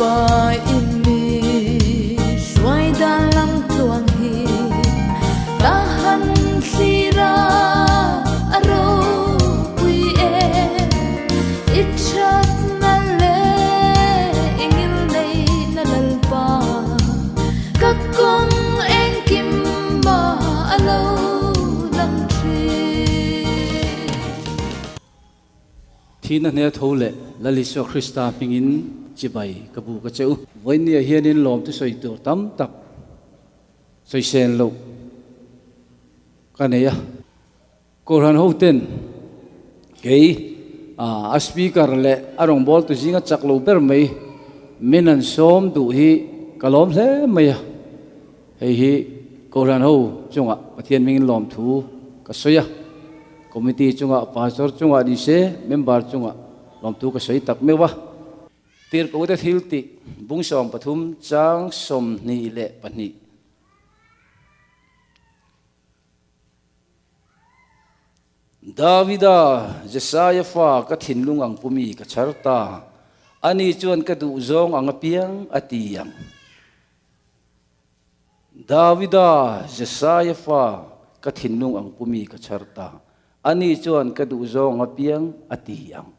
Lalpa i mi hruai dan lam tluang hi ka han thlir a, a ropui e. I thatna leh i ngilneihna Lalpa ka kawng engkim mah a lo lang thin. Thihna hne tho leh Lal Isua Krista hmingin chibai ka bu ka che u. Vawinia hianin lawmte sawi tur tam tak sawisel loh ka nei a. Kohhran hoten kei a speaker leh a rawngbawltu zinga chak lo ber mai min an sawm duh hi ka lawm hle mai a. Hei hi Kohhran ho chungah Pathian hmingin lawmthu ka sawi a, Committee chungah, Pastor chungah ni se, member chungah lawmthu ka sawi tak meuh a. Tirhkohte thil tih bung 13 chang 22. Davida, Jesaia fa ka thinlung ang pumi ka chhar ta, ani chuan ka duhzawng ang apiang a ti ang. Davida, Jesaia fa ka thinlung ang pumi ka chhar ta, ani chuan ka duhzawng ang apiang a ti ang.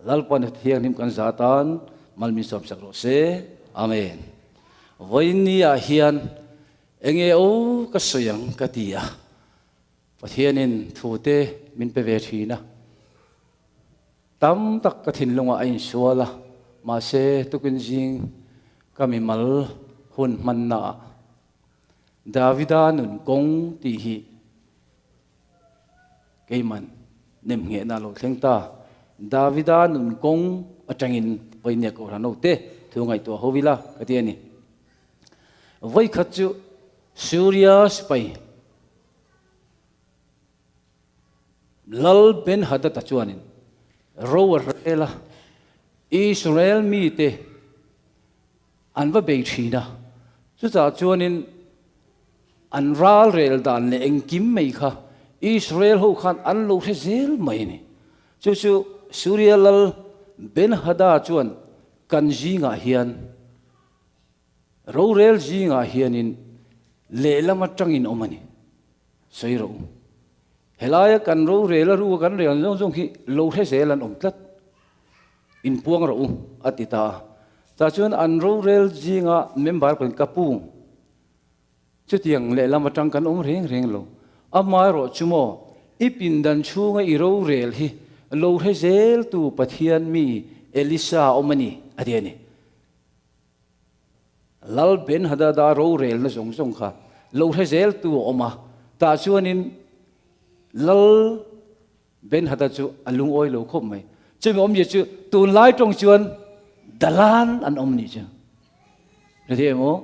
Lalpa Thianghlim kan za tan mal min sawmsak rawh se. Amen. Vawiin ah hian enge aw ka sawi ang ka ti a. Pathianin thute min pe ve thin a, tam tak ka thinlungah a insual a, mahse tukin zing ka mimal hun hmannaah Davida nun kawng tih hi keiman nemnghehna a lo thleng ta. Davida nun kawng atangin vawinia Kohhran ho te thu ngaihtuah ho ila ka ti a ni. Vawikhat chu Suria sipai Lal Ben-Hadad-a chuanin ro a rel a, Israel mite an va bei thin a, chutah chuanin an ral rel dan leh engkim mai kha Israel ho khan an lo hre zel mai a ni. Chu chu Suria Lal Ben-Hadad chuan kan zingah hian Rorel zingah hianin lehlam atangin awm a ni. Sawi rawh u. Helaia kan rorel a ru a kan rel ang zawng zawng hi lo hre zel an awm tlat. Inpuang rawh u, a ti ta a. Tah chuan an rorel zinga member pawhin ka pu, chutiang lehlam atang kan awm reng reng lo. Amaherawh chu maw, i pindan chhunga i rorel hi lo hre zeltu Pathian mi Elisa awm a ni, a ti a ni. Lal Ben-Hadada rorelna zawng zawng kha lo hre zeltu a awm a, tah chuanin Lal Ben-Hadad chu a lungawi lo khawp mai. Chumi awmzia chu tunlai tawng chuan dalan an awm nih chu. Hre em aw?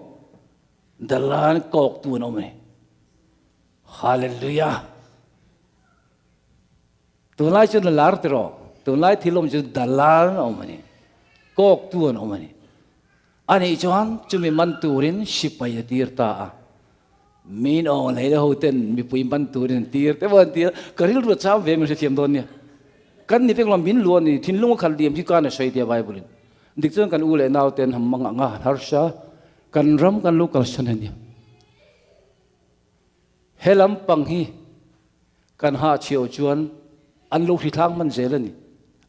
Dalan kawktu an awm a ni. Hallelujah! Tunlai chuan a lar tiraw? Tunlai thil awm chu dalan a awm a ni. Kawktu an awm a ni. Anih chuan chumi man turin sipai a tir ta a. Min aw hlei le ho ten mipui man turin an tir te pawh an ti a. Ka rilru a cham ve min hrethiam dawn nia. Kan ni vek lo min luah ni thinlung a khalh liam hi kan a sawi tia Bible in. Dik chuan kan u leh nau ten han mang ang a, han harsa kan ram kan lo kalsan a nia. He lampang hi Kan hahchhiau chuan an lo hritlang hman zel a ni.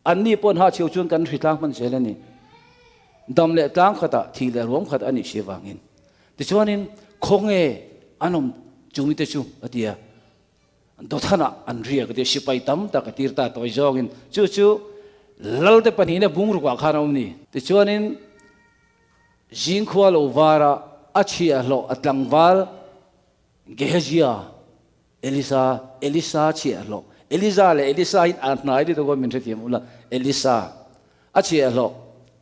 Anni pawh an hahchhiau chuan kan hritlang hman zel a ni. Dam leh tlang khatah thih leh ruam khat a nih si avangin. Tichuanin khawnge an awm chungite chu a ti a. Dothanah an riak a ti a, sipai tam tak a tir ta tawi zawngin chu chu Lalte pahnihna bungrukah khan a awm ni. Tichuanin zingkhua lo vara a chhiahhlawh a tlangval Gehazia, Elisa, Elisa chhiahhlawh, Eliza leh Elisa hi a hnai lutuk a min hrethiam ula, Elisa a chhiahhlawh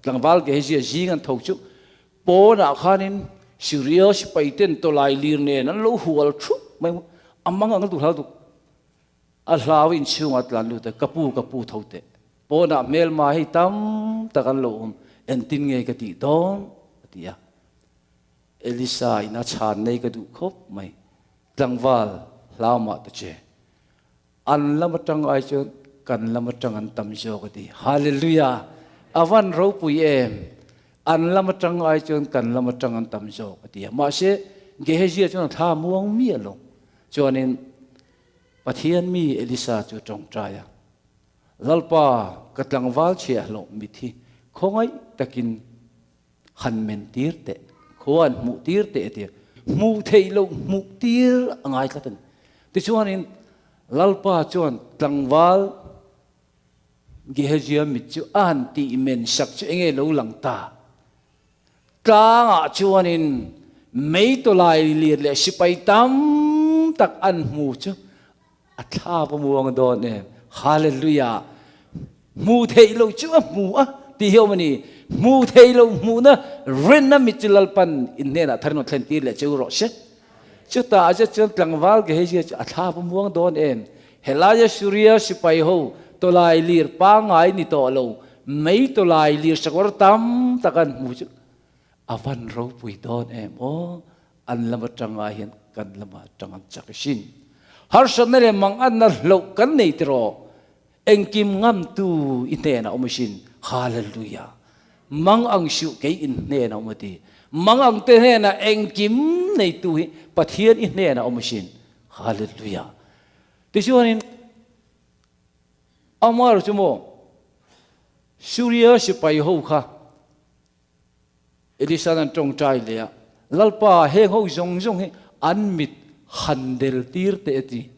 tlangval Gehazia zing an tho chu pawnah khanin Syria sipai ten tawlai lir nen an lo hual thup mai a mang ang lutuk hlau tuk a hlau inchhungah tlan lut a ka pu ka pu tho teh pawnah hmelma hei tam tak an lo awm engtin nge ka tih dawn a ti a. Elisa in a chhan nei ka duh khawp mai. Tlangval hlau mah ta che. An lam atang ai chuan kan lam atang an tam zawk a ti. Hallelujah! A van ropui em! An lam atang ai chuan kan lam atang an tam zawk a ti a. Mahse, Gehezia chuan a thla muang miah lo. Chuanin Pathian mi Elisa chu a tawngtai a, Lalpa, ka tlangval chhiah hlawh mit hi khawngaih takin han men tir teh, khua an hmuh tir teh a ti a. Hmuh theih loh hmuh tir a ngai tlat a ni. Tichuanin Lalpa chuan tlangval Gehazia mit chu a han tih men sak chu enge lo lang ta? Tlangah chuanin mei tawlai lian leh sipai tam tak an hmu chu a thla va muang dawn em? Hallelujah! Hmuh theih loh chu a hmu a tih hi awm a ni. Hmuh theih loh hmuhna rinna mit chu Lalpan in hnenah thar in rawn thlen tir leh cheu rawh se. Chutah zet chuan tlangval Gehezia chu a thla va muang dawn em? Helaia Suria sipai ho tawlai lir pangngai ni tawh lo, mei tawlai lir sakawr tam tak an hmu chu a van ropui dawn em aw, an lam atanga hian kan lama tang an chak asin. Harsatna leh manganna hloh kan nei tiraw? Engkim ngamtu i hnenah awm asin. Hallelujah! Mang ang suh kei in hnenah awm a ti. Mang ang te hnenah engkim neitu hi Pathian i hnenah awm asin. Hallelujah! Tichuanin Amar chu maw Suria sipai ho kha Elisa'n an tawngtai leh a, Lalpa, heng ho zawng zawng hi an mit han del tir teh a ti.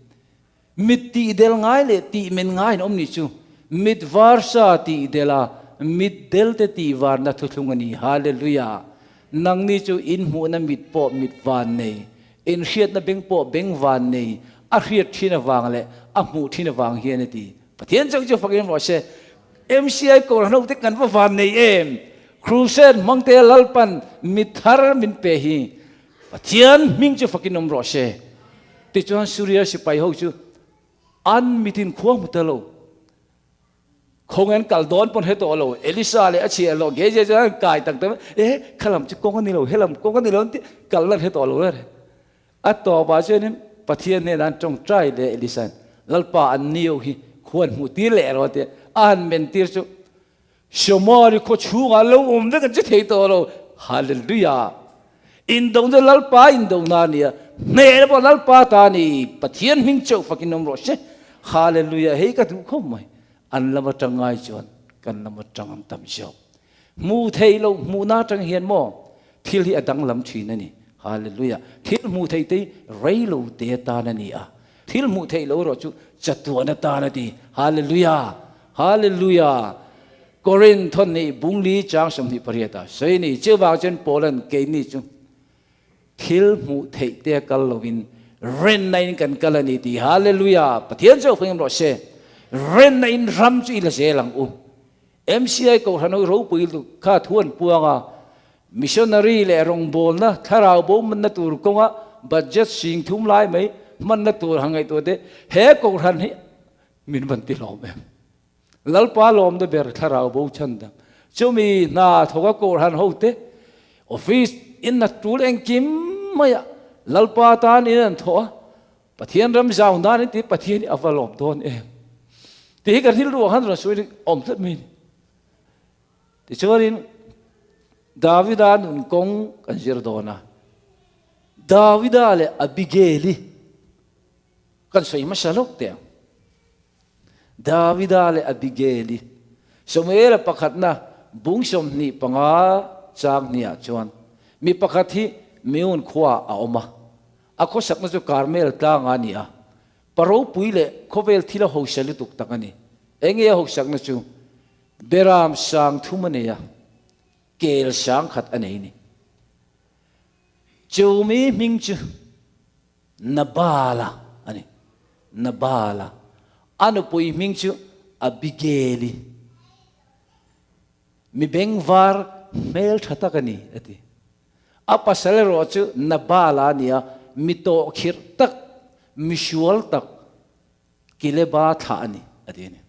Mit tih del ngai leh tih men ngai an awm nih chu. Mit var sa tih del a, mit del te tih varna thuthlung a ni. Hallelujah! Nangni chu in hmuhna mit pawh mit van nei, in hriatna beng pawh beng van nei, a hriat thin avang leh a hmuh thin avang hian a ti. Pathian chauh chu fakin rawh se. MCI Kohhran ho te kan va van nei em? Crusade hmangte Lalpan mithar min pe hi Pathian hming chu fakin awm rawh se. Tichuan Suria sipai ho chu an mitin khua hmu ta lo. Khawngain kal dawn pawn hre tawh lo. Elisa leh a chhiah lo Gehazi chuan an kai tak tak e khalam chu kawng a ni lo helam kawng a ni lo an ti kal lan hre tawh lo le. A tawpah chuanin Pathian hnenah an tawngtai leh Elisa'n, Lalpa, an nio hi khuan hmuh tir leh rawh tia a han men tir chu Shamari khaw chhungah lo awm vek an che thei tawh lo. Hallelujah! Indona Lalpa indona a nia, hnehna pawh Lalpa ta a ni, Pathian hming chauh fakin awm rawh se. Hallelujah! Hei ka duh khawp mai. An lam atang ngai chuan kan lam atang an tam zawk. Hmuh theih loh hmuhna atang hian maw thil hi a danglam thin a ni. Hallelujah. Thil hmuh theih te hi rei lo te atan a ni a. Thil hmuh theih loh erawh chu chatuan atan a ti. Hallelujah. Hallelujah. Korinth thawn bungli chang 28 a sawi a ni. Chuvang chuan Paulan keini chu thil hmuh theih te a kal lovin renna in kan kal a ni ti. Hallelujah. Pathian chu a hming rawh se. Renna in ram chu i la zel ang u. MCI Kohhran ho ropui lutuk kha thu an puang a, missionary leh rawngbawlna thlarau bo hmanna tur kawnga budget sing thum lai mai hmanna tur han ngaihtuah te he Kohhran hi min van ti hlawm em. Lalpa lawmna ber thlarau bo chhan dang chumi hna thawka Kohhran ho te office in na tul engkim maia Lalpa tan in an thawh a, Pathian ram zau nan in ti Pathian hi a va lawm dawn em tih hi ka rilru ah khan rawn sawi awm tlat mai a ni. Tichuanin Davida nun kawng kan zir dawn a, Davida leh Abigail-i kan sawi hmasa lawk teh ang. Davida leh Abigail-i Samuela pakhatna bung 25 chang hniah chuan mi pakhat hi Meun khuaah a awm a, A khawsakna chu Karmel tlanga a ni a, pa ropui leh khawvel thil a hausa lutuk tak a ni. Enge a hausakna chu? Beram sang thum a nei a, kel sang khat a nei a ni. Chumi hming chu Nabala a ni. Nabala. A nupui hming chu Abigail-i. Mi bengvar hmel tha tak a ni, a ti. A pasal erawh chu Nabala a ni a, mi tawhkhirh tak, mi sual tak, Kileba thlah a ni, a ti a ni.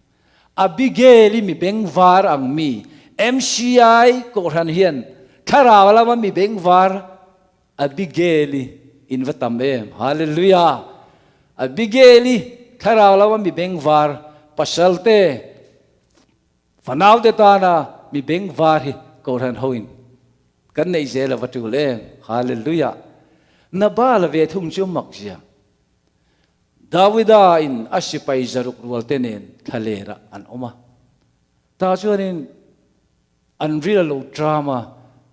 Abigail-i mi bengvar ang mi, MCI Kohhran hian thlarau lama mi bengvar Abigail-i in va tam em! Hallelujah! Abigail-i thlarau lama mi bengvar pasalte, Fanaute tana mi bengvar hi Kohhran hoin Kan neih zel a va tul em. Hallelujah. Nabal ve thung chu mak zia. Davida in a sipai zaruk rual te nen thlaler ah an awm a. Tah chuanin an ril a lo tram a,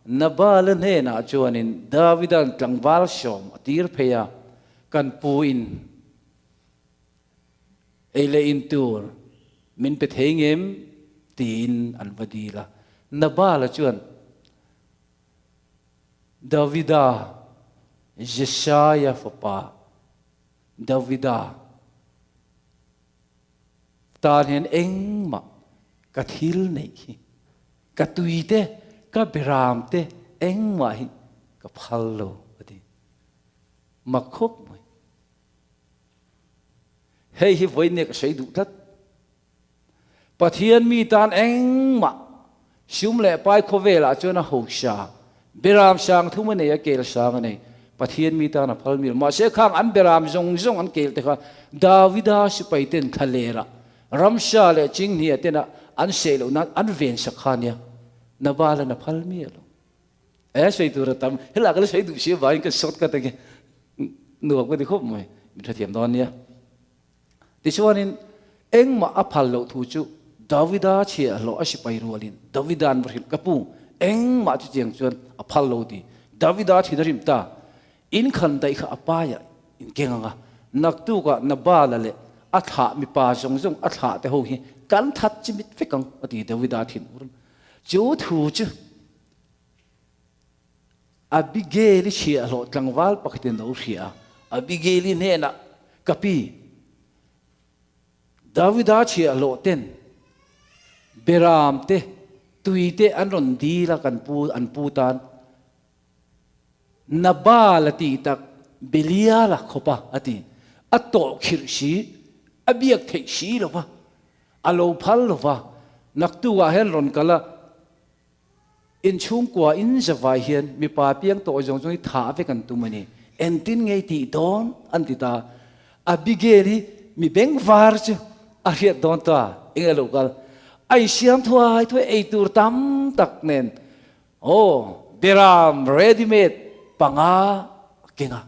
Nabal-a hnenah chuanin Davida'n tlangval sawm a tir phei a, Kan pu in ei leh in tur min pe thei ngem? tiin an va dil a. Nabal-a chuan Davida, Jesaia fapa Davida, Tan hian engmah ka thil neih hi, ka tui te, ka beram te engmah hi ka phal lo a ti. Mak khawp mai. Hei hi vawiin ka sawi duh tlat. Pathian mi tan engmah sum leh pai khawvelah chuan a hosa, beram sang thum a nei a, kel sang a nei. Pathian mi tan a phal mi lo. Mahse khang an beram zawng zawng an kel te kha Davida sipai ten thlalerah ramsa leh chinghnia tena an seh loh nan an ven sak kha nia. Nabal-an a phal mi lo. E sawi tur a tam. Helai ka la sawi duh si avangin ka sawt ka ta nge. Nuam ka ti khawp mai. Min hrethiam dawn nia. Tichuanin, engmah a phal loh thu chu Davida chhiahhlawh a sipai rualin Davida'n va hrilh, Ka pu, engmah chutiang chuan a phal lo ti. Davida thin a rim ta. In khan daih kha a paiah in keng ang a, naktukah Nabala leh a thlah mipa zawng zawng a thlah te ho hi kan that chimit vek ang, a ti Davida thin ur. Chu thu chu Abigail-i chhiahhlawh tlangval pakhatin a lo hria a, Abigail-i hnenah, Ka pi, Davida chhiahhlawh ten beram te, tui te an rawn dil a kan pu an pu tan Nabal a tih tak Belial a khawp a, a ti. A tawh khirh si, a biak theih si lo va, a lo phal lo va, naktukah hian rawn kal a, Inchhungkua in zavai hian mipa piang tawh zawng zawng hi thah vek an tum a ni. Engtin nge i tih dawn? an ti ta. Abigail hi mi bengvar chu a hriat dawn ta. Eng nge lo kal? A insiam thuai thuai ei tur tam tak nen aw beram ready made panga a keng a.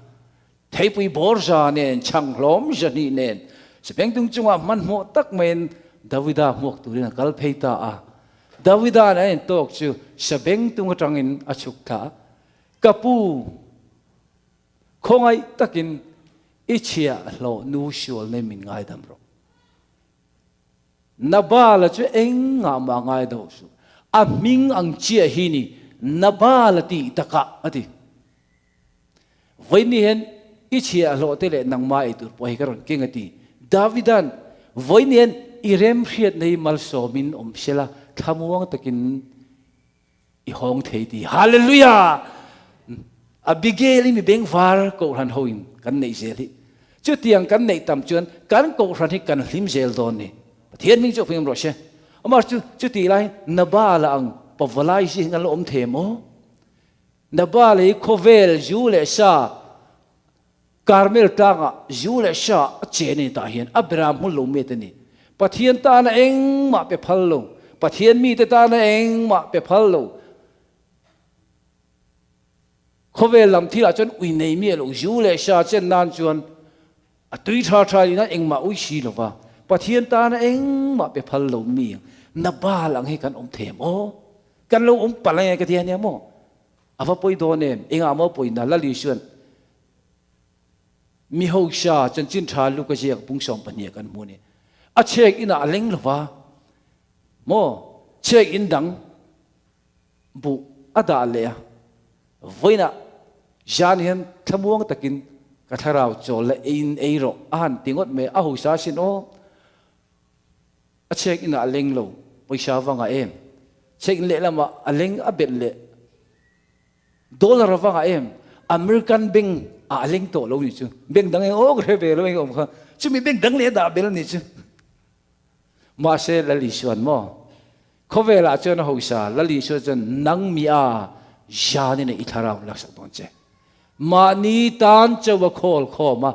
Theipui bawr za nen, chhang hlawm zahnih nen, Sipengtung chungah hmanhmawh tak maiin Davida hmuak turin a kal phei ta a. Davida'n a en tawk chu Sabengtung atangin a chhuk thla a, Ka pu, khawngaih takin i chhiahhlawh nu sual nei min ngaidam rawh. Nabala chu engah mah ngai deuh suh, a hming ang chiah hi ni Nabala tih takah a ti. Vawiin hian i chhiahhlawh te leh nangmah ei tur pawh hi ka rawn keng a ti. Davida'n, Vawiin hian i remhriatna hi malsawmin awm sela, thlamuang takin i hawng thei ti. Hallelujah! Abigail i mi bengvar kohhran hoin kan neih zel hi. Chutiang kan neih tam chuan kan kohhran hi kan hlim zel dawn ni. Pathian hming chu a hming rawh se. Amah chu chutih lai Nabala ang pavalai zing an la awm thei maw? Nabala hi khawvel zu leh sa Karmel tlangah zu leh sa a chen a ni tah hian a beram hmun lo met a ni. Pathian tana engmah pe phal lo, Pathian mite tana engmah pe phal lo. Khawvel lam thilah chuan ui nei miah lo, zu leh sa chen nan chuan a tui tha tha in a engmah ui si lo va, Pathian tana engmah pe phal lo mi Nabal ang hi kan awm thei em aw? Kan lo awm palh ange ka ti a nia maw? A va pawi dawn em? Engah maw pawina Lal Isuan mi hausa chanchin tha Luka ziak pung 12 kan hmu a ni. A chhek inah a leng lo va maw? Chhek in dang buh a dah leh a, vawiinah zan hian thlamuang takin ka thlarau chawl la eiin ei rawh a han ti ngawt mai a, a hausa asin aw. A chhek inah a leng lo, pawisa vangah em? Chhek in lehlamah a leng a belh leh dollar a vangah em? American bank ah a leng tawh lo nih chu. Bank dang eng aw ka hre ve lo eng awm kha. Chumi bank dang leh a dah bel nih chu. Mahse Lal Isuan maw? Khawvelah chuan a hausa Lal Isua chuan nang mi a zanin i thlarau laksak dawn che. Mahni tan chauh a khawl khawm a,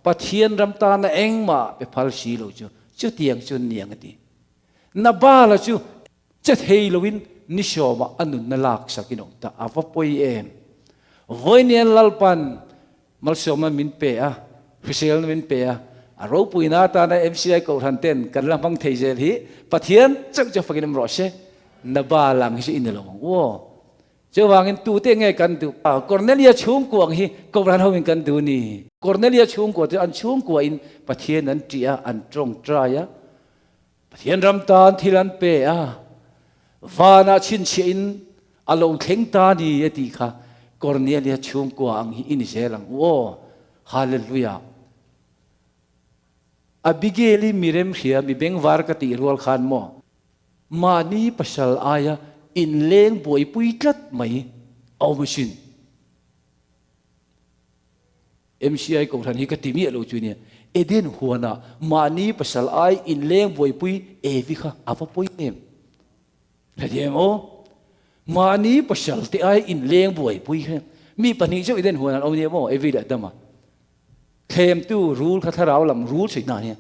Pathian ram tana engmah pe phal si lo chu chutiang chu niang a ti. Nabala chu che thei loin ni sawmah a nunna lak sakin a awm ta. A va pawi em? Vawinia Lalpan malsawmna min pe a, hriselna min pe a, a ropuina atana MCI Kohhran ten kan la hmang thei zel hi Pathian chauh chu fakin awm rawh se. Nabal ang hi chu i ni lo ang u aw. Chuvangin tute nge kan duh? Kornelia chhungkua ang hi Kohhran hoin kan duh ni. Kornelia chhungkua chu an chhungkuain Pathian an ṭih a, an ṭawngṭai a, Pathian ram tan thil an pe a, vanah chhinchhiahin a lo thleng ta ni a tih kha Kornelia chhungkua ang hi i ni zel ang u aw. Hallelujah! Abigail-i mi remhria, mi bengvar ka tih rual khan maw? Mahni pasal aia inleng buaipui tlat mai a awm asin. MCI Kohhran hi ka ti miah lo chu nia. Eden huanah mahni pasal ai inleng buaipui Evi kha a va pawi em? Hetiang aw. Mahni pasal te ai inleng buaipui kha mi pahnih chauh Eden huanah an awm nia maw Evi leh Adama. Thlemtu rul kha thlarau lam rul chhui hna nia.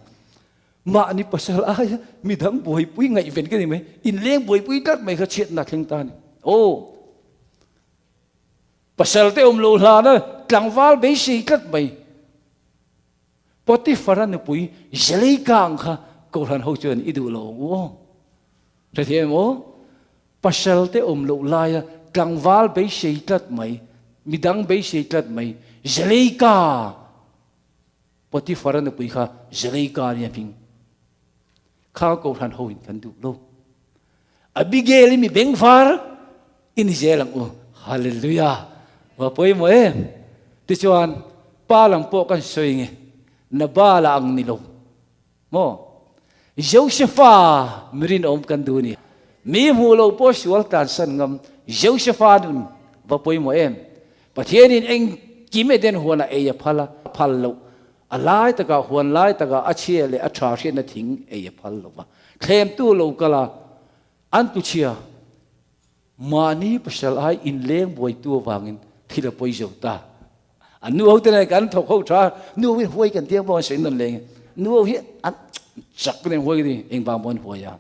Mahni pasal aia midang buaipui ngaihven ka ni mai, inleng buaipui tlat mai kha chhiatna thleng ta a ni. Aw, pasal te awm lo hlana tlangval beisei tlat mai. Potiphar-a nupui Zeleika ang kha Kohhran ho chuan i duh lo ang u aw. Hrethiam em aw? Pasal te awm loh laia tlangval beisei tlat mai, midang beisei tlat mai, Zeleika! Potiphar-a nupui kha Zeleika nia hming kha Kohhran ho in kan duh lo. Abigail i mi bengvar i ni zel ang u. Hallelujah! Va pawimawh em! Tichuan, pa lam pawh kan sawi nge, Nabala ang ni lo maw? Josepha mi rinawm kan duh ni. Mi hmuh loh pawh sual tlansan ngam Josepha nun va pawimawh em! Pathianin engkim Eden huanah ei a phal a, a phal loh. A lai takah, huan lai takah a chhia leh a tha hriatna thing ei a phal lo va. Thlemtu lo kal a, an tuchhia mahni pasal ai inleng buaitu avangin thil a pawi zo ta. An nu ho te nen kan thawk ho tha, nu ho hi huai kan tiang pawh an sawi nawn leng. Nu ho hi an chak nen huai ka ti, engvang pawh an huai a.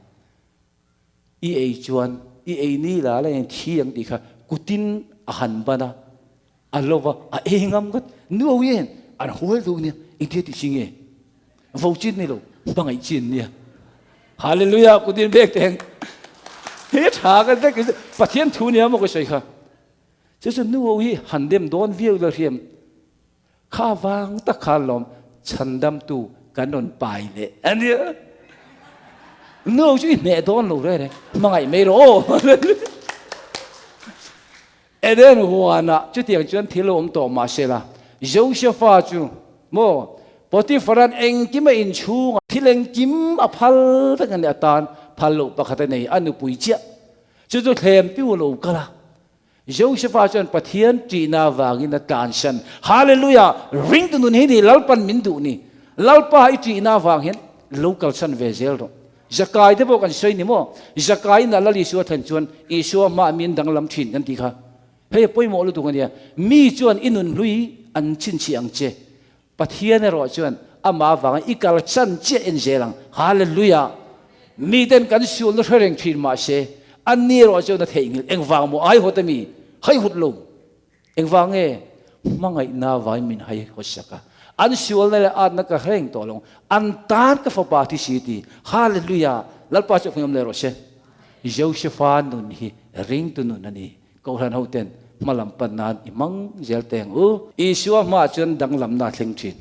I ei chuan i ei ni la la in thi ang tih kha kutin a han ban a, a lo va, a ei ngam ngawt. Nu hian an hual duh nia, engtia tih chi nge? Vo chin ni lo, hmangaih chin nia. Hallelujah, kutin bek teng. He tha ka tek Pathian thu nia maw ka sawi kha. Chu chu nu ho hi han dem dawn viau la hriam. Kha vang tak khan lawm chhandamtu kan rawn pai leh a nia. Nu chu i hneh dawn lo reng reng, hmangaih mai rawh aw. Eden huanah chutiang chuan thil a awm tawh mahsela Josepha chu maw Potiphara'n engkim a inchhung a, thil engkim a phal vek a ni atan phal loh pakhat a nei, a nupui chiah chu chu thlemtu a lo kal a. Josepha chuan Pathian ṭihna avangin a tlansan. Hallelujah! Ringtu nun hi ni, Lalpan min duh ni. Lalpa i ṭihna avang hian lo kalsan ve zel rawh. Zakai te pawh kan sawi ni maw? Zakai inah Lal Isua thlen chuan Isua hmaah min danglam ṭhin kan tih kha. Hei a pawimawh lutuk a nia. Mi chuan i nun hlui an chhinchhiah ang che. Pathian erawh chuan amah avangin i kalsan chiah en zel ang. Hallelujah! Miten kan sualna hre reng thin mahse, anni erawh chuan a theihnghilh. Engvang maw ai hawt ami? Hai hawt lo. Engvang nge? Hmangaihna avangin min hai hawt sak a. An sualna leh atna ka hre reng tawh lo. An tan ka fapa thi si ti. Hallelujah! Lalpa chu a hmuhnawm leh rawh se. Josepha nun hi ringtu nun a ni. Kohhran hoten hmalam pan nan i hmang zel teng u. Isua hmaah chuan danglamna a thleng thin.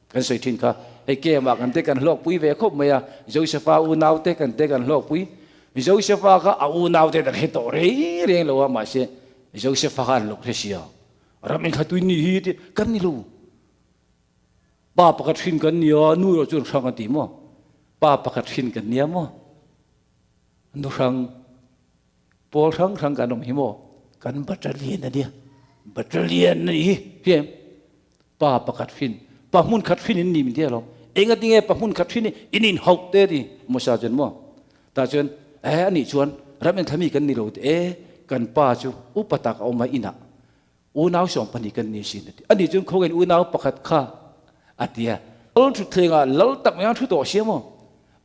Kan sawi thin kha, hei kemah kan te kan hlawkpui ve khawp mai a, Josepha unaute kan te kan hlawkpui. Josepha kha a unaute an hre tawh reng reng lo a, mahse Josepha kha an lo hre sia. Ram in thlatui ni hi ti kan ni lo. Pa pakhat hrin kan nia, nu erawh chuan hrang a ti maw? Pa pakhat hrin kan nia maw? Nu hrang. Pawl hrang hrang kan awm hi maw? Kan battalion a nia. Battalion a ni hi. Hriam. Pa pakhat hrin. Pa hmun khat hrin in ni min tia lo. Enga tinge pa hmun khat hrin in in hauh te ti Musa chuan maw? Tah chuan eh anih chuan ram en thlami kan ni lo te e kan pa chu upa tak a awm a inah unau 12 kan ni sin a ti. Anih chuan khawngaih unau pakhat kha a ti a. Lal thutthlengah lal tak mai ang thu tawh sia maw?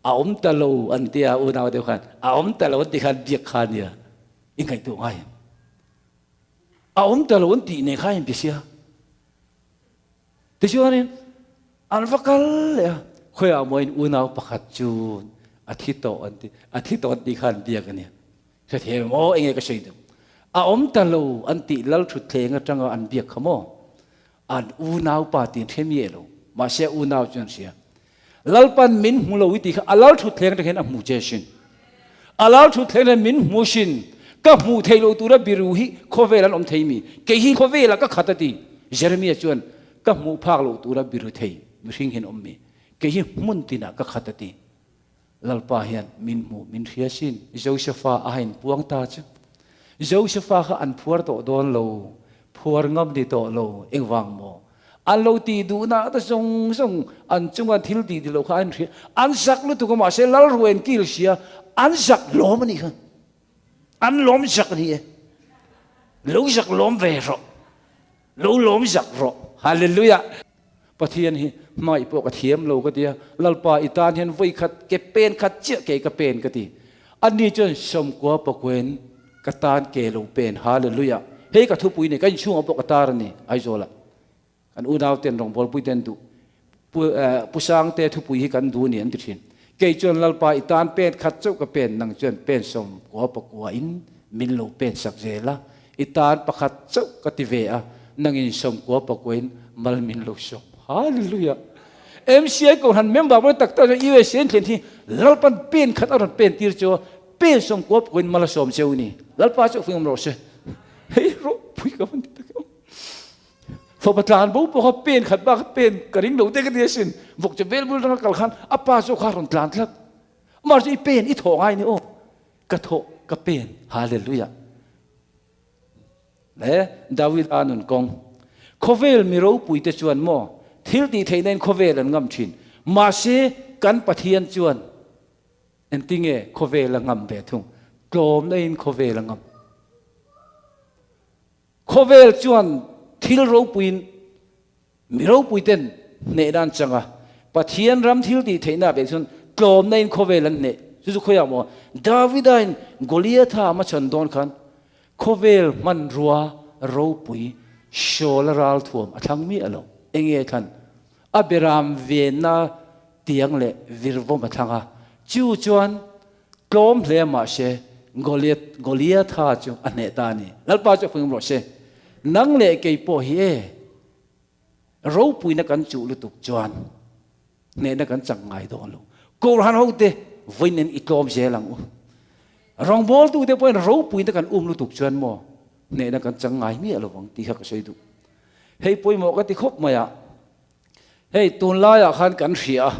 A awm ta lo an ti a unau deuh khan. A awm ta lo an ti khan biak kha a nia. I ngaihtuah ngai em? A awm ta lo an tih nei kha in ti sia. Tichuanin an va kal leh a, khawiah maw in unau pakhat chu a thi tawh an ti, a thi tawh an tih kha an biak a nia. Hrethiam em aw enge ka sawi duh. A awm ta lo an tih lal thutthleng atanga an biak kha maw? An unau pa tiin hre miah lo. Mahse a unau chu an hria. Lalpan min hmu lo i tih kha a lal thutthleng atang hian a hmu che sin. A lal thutthleng hian min hmu sin. Ka hmuh theih loh tura biru hi khawvel an awm thei mi? Kei hi khawvelah ka khat a ti. Jeremiah chuan, Ka hmuh phak loh tura biru thei mihring hian awm mi? Kei hi hmun tinah ka khat a ti. Lalpa hian min hmu min hria sin. Josefa a hain puang ta chu. Josefa kha an phuar tawh dawn lo, phuar ngam ni tawh lo, engvang maw? An lo tih duhna te zawng zawng an chunga thil tih ti lo kha an hria. An zak lutuk a mahse Lalruain kil sia an zak lawm a nih kha. An lawm zak a ni e. Lo zak lawm ve rawh. Lo lawm zak rawh. Hallelujah! Pathian hi hmai pawh ka thiam lo ka ti a, Lalpa i tan hian vawi khat ke pen khat chiah ke ka pen ka ti. Ani chuan sawmkua pakuain ka tan ke lo pen. Hallelujah! Hei ka thupui nei, ka inchhungah pawh ka tar a ni Aizawlah. Kan unau ten rawngbawlpui ten duh Pu Pu Sangte thupui hi kan duh a ni an ti thin. Kei chuan Lalpa i tan pen khat chauh ka pen nang chuan pen sawmkua pakua in min lo pen sak zel a, i tan pakhat chauh ka ti ve a, nangin sawmkua pakua in mal min lo sawm. Hallelujah! MCI Kohhran member pawh tak tak chuan USA an thlen hi Lalpan pen khat a rawn pen tir chu pen sawmkua pakua in mal a sawm cheu ni. Lalpa chu fing awm rawh se. Hei ropui ka van ti tak em. Fapa tlan bo pawh kha pen khat bak kha pen ka ring lo te ka ti asin. Vawk che vel bul atanga kal khan a pa zawk kha a rawn tlan tlat. Amah chu i pen i thawh ngai ni aw. Ka thawh ka pen. Hallelujah. Le David a nun kawng. Khawvel mi ropui te chuan maw thil tih theihna in khawvel an ngam thin. Mahse kan Pathian chuan engtinge khawvel a ngam ve thung. Tlawmna in khawvel a ngam. Khawvel chuan thil ropuiin mi ropuiten hnehna an chang a, Pathian ram thil tih theihna ah chuan tlawmna in khawvel an hneh. Chu chu khawiah maw? Davida in Goliatha a hmachhawn dawn khan khawvel hmanrua ropui Saul-a ralthuam a thlang miah lo. Enge a thlan? A beram venna tiang leh virvawm a thlang a, chu chuan Tlawm hle mahse Goliath Goliatha chu a hneh ta a ni. Lalpa chu a fing rawh se. Nang leh kei pawh hi e, ropuina kan chuh lutuk chuan hnehna kan chak ngai dawn lo. Kohhran hote vawiin i tlawm zel ang u. Rawngbawltute pawhin ropuina kan um lutuk chuan maw hnehna kan chak ngai miah lo vang tih kha ka sawi duh. Hei pawimawh ka ti khawp mai a. Hei tunlaiah khan kan hria a,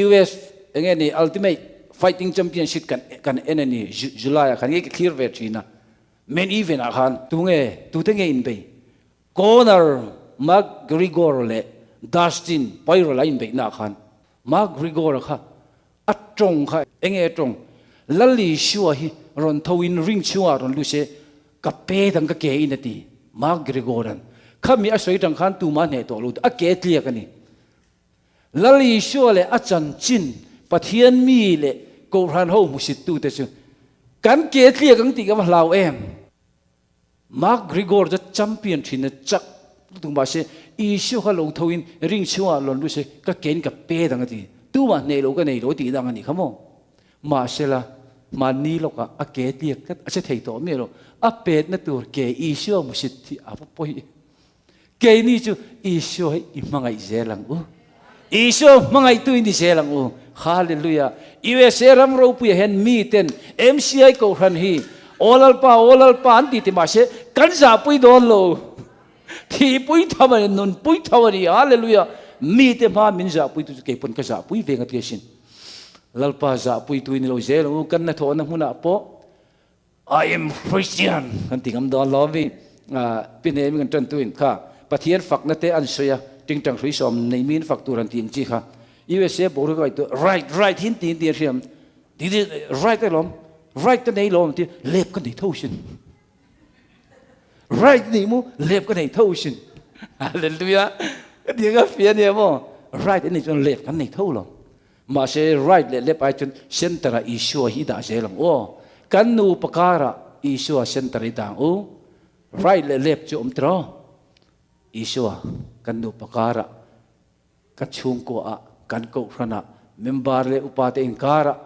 US enge ni Ultimate Fighting Championship kan kan en a ni July ah khan nge ka thlir ve thin a, main event ah khan tunge tute nge inbei Conor McGregor leh Dustin Poirier a inbeihna ah khan McGregor a kha a tawng kha enge a tawng Lal Isua hi rawn tho in ring chhungah rawn lut se Ka pe dang ka ke in a ti. McGregor-a'n khami a sawi tang khan tumah hneh tawh lo a ke tliak a ni. Lal Isua leh a chanchin Pathian mi leh Kohhran ho hmusittute chu kan ke tliak ang tih ka va hlau em? McGregor chu champion thin a chak lutuk mahse Isua kha lo tho in ring chhungah lawn lut se ka ke in ka pe dang a ti. Tumah hneh lo ka nei lo tih dang a ni kha maw? Mahsela, mahni lawkah a ke tliak tlat a che thei tawh miah lo. A petna tur ke Isua musit hi a va pawi. Keini chu Isua hi i hmangaih zel ang u. Isua hmangaihtu i ni zel ang u. Hallelujah! USA ram ropuiah hian miten MCI Kohhran hi Aw Lalpa, Aw Lalpa an ti ti mahse kan zahpui dawn lo. Thihpui tho a ni, nunpui tho a ni. Hallelujah! Mite hma min zahpuitu chu keipawn ka zahpui ve nga ti asin. Lalpa zahpuitu i ni lo zel ang u, kan hnathawhna hmunah pawh I am Christian kan ti ngam dawn lo mi. Pi Nemi kan tantuin kha Pathian fakna te an sawi a, tingtang hrui sawm nei miin fak tur an ti ang chi kha. USA boruak ka ngaihtuah right right hin tiin ti a hriam. Right alawm, right ka nei lawm ti lep ka nei tho sin. Right ni mu lep ka nei tho sin. Hallelujah. Ka ti ka fia ni mo. Right ani chuan lep kan nei tho lo. Mahse right leh lep ai chuan center a Isua hi dah zel ang aw. Kan nu pakara. Isua center i dang u. Right leh left chu awm tiraw? Isua kan nupa karah, kan chhungkua ah, kan kohhran ah, member leh upa te inkarah